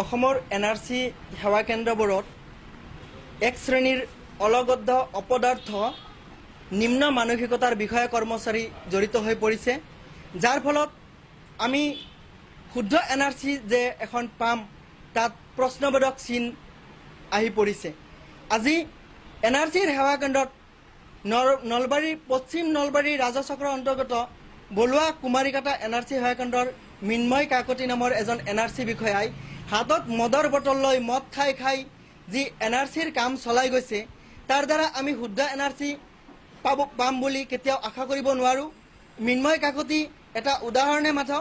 অসমৰ N R C সেৱা কেন্দ্ৰবোৰত এক শ্ৰেণীৰ অলগদ্ধ, অপদাৰ্থ, নিম্ন মানসিকতাৰ বিষয়া কৰ্মচাৰী জড়িত হৈ পৰিছে, যাৰ ফলত আমি শুদ্ধ এন আৰ চি যে এখন পাম তাত প্ৰশ্নবোধক চিন আহি পৰিছে। আজি এন আৰ চিৰ সেৱা কেন্দ্ৰত নলবাৰী, পশ্চিম নলবাৰী ৰাজচক্ৰৰ অন্তৰ্গত বলুৱা কুমাৰীকাটা এন আৰ চি সেৱা কেন্দ্ৰৰ মৃন্ময় কাকতি নামৰ এজন এন আৰ চি বিষয়াই হাতত মদৰ বটল লৈ মদ খাই খাই যি এন আৰ চিৰ কাম চলাই গৈছে, তাৰ দ্বাৰা আমি শুদ্ধ এন আৰ চি পাম বুলি কেতিয়াও আশা কৰিব নোৱাৰোঁ। মৃন্ময় কাকতি এটা উদাহৰণে মাথো।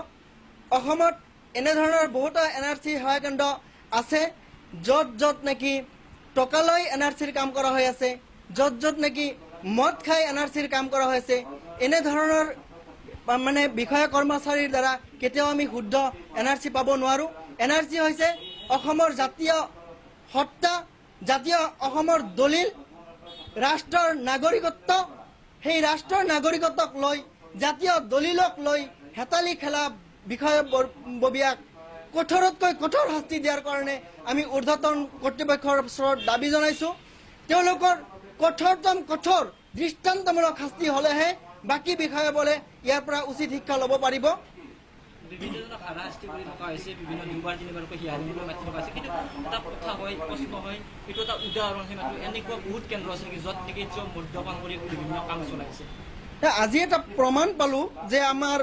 অসমত এনেধৰণৰ বহুতো এন আৰ চি সেৱা কেন্দ্ৰ আছে, য'ত য'ত নেকি টকা লৈ এন আৰ চিৰ কাম কৰা হৈ আছে, য'ত য'ত নেকি মদ খাই এন আৰ চিৰ কাম কৰা হৈছে। এনেধৰণৰ মানে বিষয়া কৰ্মচাৰীৰ দ্বাৰা কেতিয়াও আমি শুদ্ধ এন আৰ চি পাব নোৱাৰোঁ। এন আৰ চি হৈছে অসমৰ জাতীয় সত্তা, জাতীয় অসমৰ দলিল, ৰাষ্ট্ৰৰ নাগৰিকত্ব। সেই ৰাষ্ট্ৰৰ নাগৰিকত্বক লৈ, জাতীয় দলিলক লৈ হেতালি খেলা বিষয়ববীয়াক কঠোৰতকৈ কঠোৰ শাস্তি দিয়াৰ কাৰণে আমি ঊৰ্ধতন কৰ্তৃপক্ষৰ ওচৰত দাবী জনাইছোঁ। তেওঁলোকৰ কঠোৰতম কঠোৰ দৃষ্টান্তমূলক শাস্তি হ'লেহে বাকী বিষয়াবলে ইয়াৰ পৰা উচিত শিক্ষা ল'ব পাৰিব। বিভিন্নজনক হাৰাশাস্তি কৰি থকা হৈছে, বিভিন্ন দুবাৰ তিনিবাৰকৈ হিয়াৰিঙলৈ মাতি থকা হৈছে। কিন্তু এটা কথা হয়, প্ৰশ্ন হয়, এইটো এটা উদাহৰণহে মাত্ৰ। এনেকুৱা বহুত কেন্দ্ৰ আছে নেকি য'ত নেকি এতিয়াও মদ্যপান কৰি বিভিন্ন কাম চলাইছে? আজি এটা প্ৰমাণ পালোঁ যে আমাৰ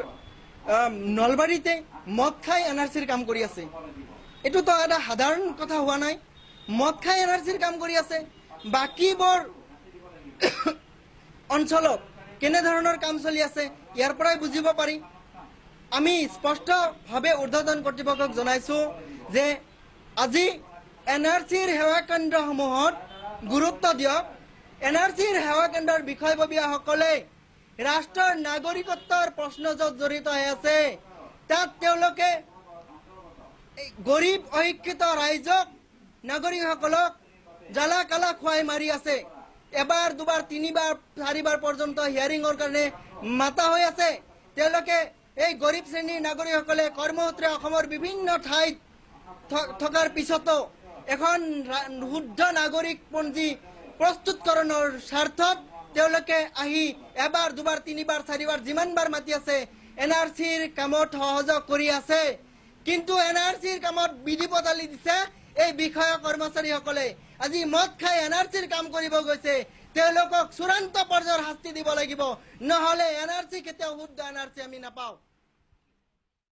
নলবাৰীতে মদ খাই এন আৰ চিৰ কাম কৰি আছে। এইটোতো এটা সাধাৰণ কথা হোৱা নাই। মদ খাই এন আৰ চিৰ কাম কৰি আছে। বাকীবোৰ অঞ্চলত কেনেধৰণৰ কাম চলি আছে ইয়াৰ পৰাই বুজিব পাৰি। আমি স্পষ্টভাৱে ঊৰ্ধতন কৰ্তৃপক্ষক জনাইছোঁ যে আজি এন আৰ চিৰ সেৱা কেন্দ্ৰসমূহত গুৰুত্ব দিয়ক। এন আৰ চিৰ সেৱা কেন্দ্ৰৰ বিষয়ববীয়াসকলে ৰাষ্ট্ৰৰ নাগৰিকত্বৰ প্ৰশ্ন য'ত জড়িত হৈ আছে, তাত তেওঁলোকে গৰীব অশিক্ষিত ৰাইজক, নাগৰিকসকলক জ্বালা কালা খুৱাই মাৰি আছে। এবাৰ দুবাৰ তিনিবাৰ চাৰিবাৰ পৰ্যন্ত হিয়াৰিঙৰ কাৰণে মাতা হৈ আছে। তেওঁলোকে এই গৰীব শ্ৰেণীৰ নাগৰিকসকলে কৰ্মসূত্ৰে অসমৰ বিভিন্ন ঠাইত থকাৰ পিছতো এখন শুদ্ধ নাগৰিকপঞ্জী প্ৰস্তুতকৰণৰ স্বাৰ্থত তেওঁলোকে আহি এবাৰ দুবাৰ তিনিবাৰ চাৰিবাৰ যিমানবাৰ মাতি আছে, এন আৰ চিৰ কামত সহযোগ কৰি আছে। কিন্তু এন আৰ চিৰ কামত বিধি পদালি দিছে এই বিষয়া কৰ্মচাৰীসকলে। আজি মদ খাই এন আৰ চিৰ কাম কৰিব গৈছে, তেওঁলোকক চূড়ান্ত পৰ্যায়ৰ শাস্তি দিব লাগিব। নহ'লে এন আৰ চি কেতিয়াও শুদ্ধ এন আৰ চি আমি নাপাওঁ।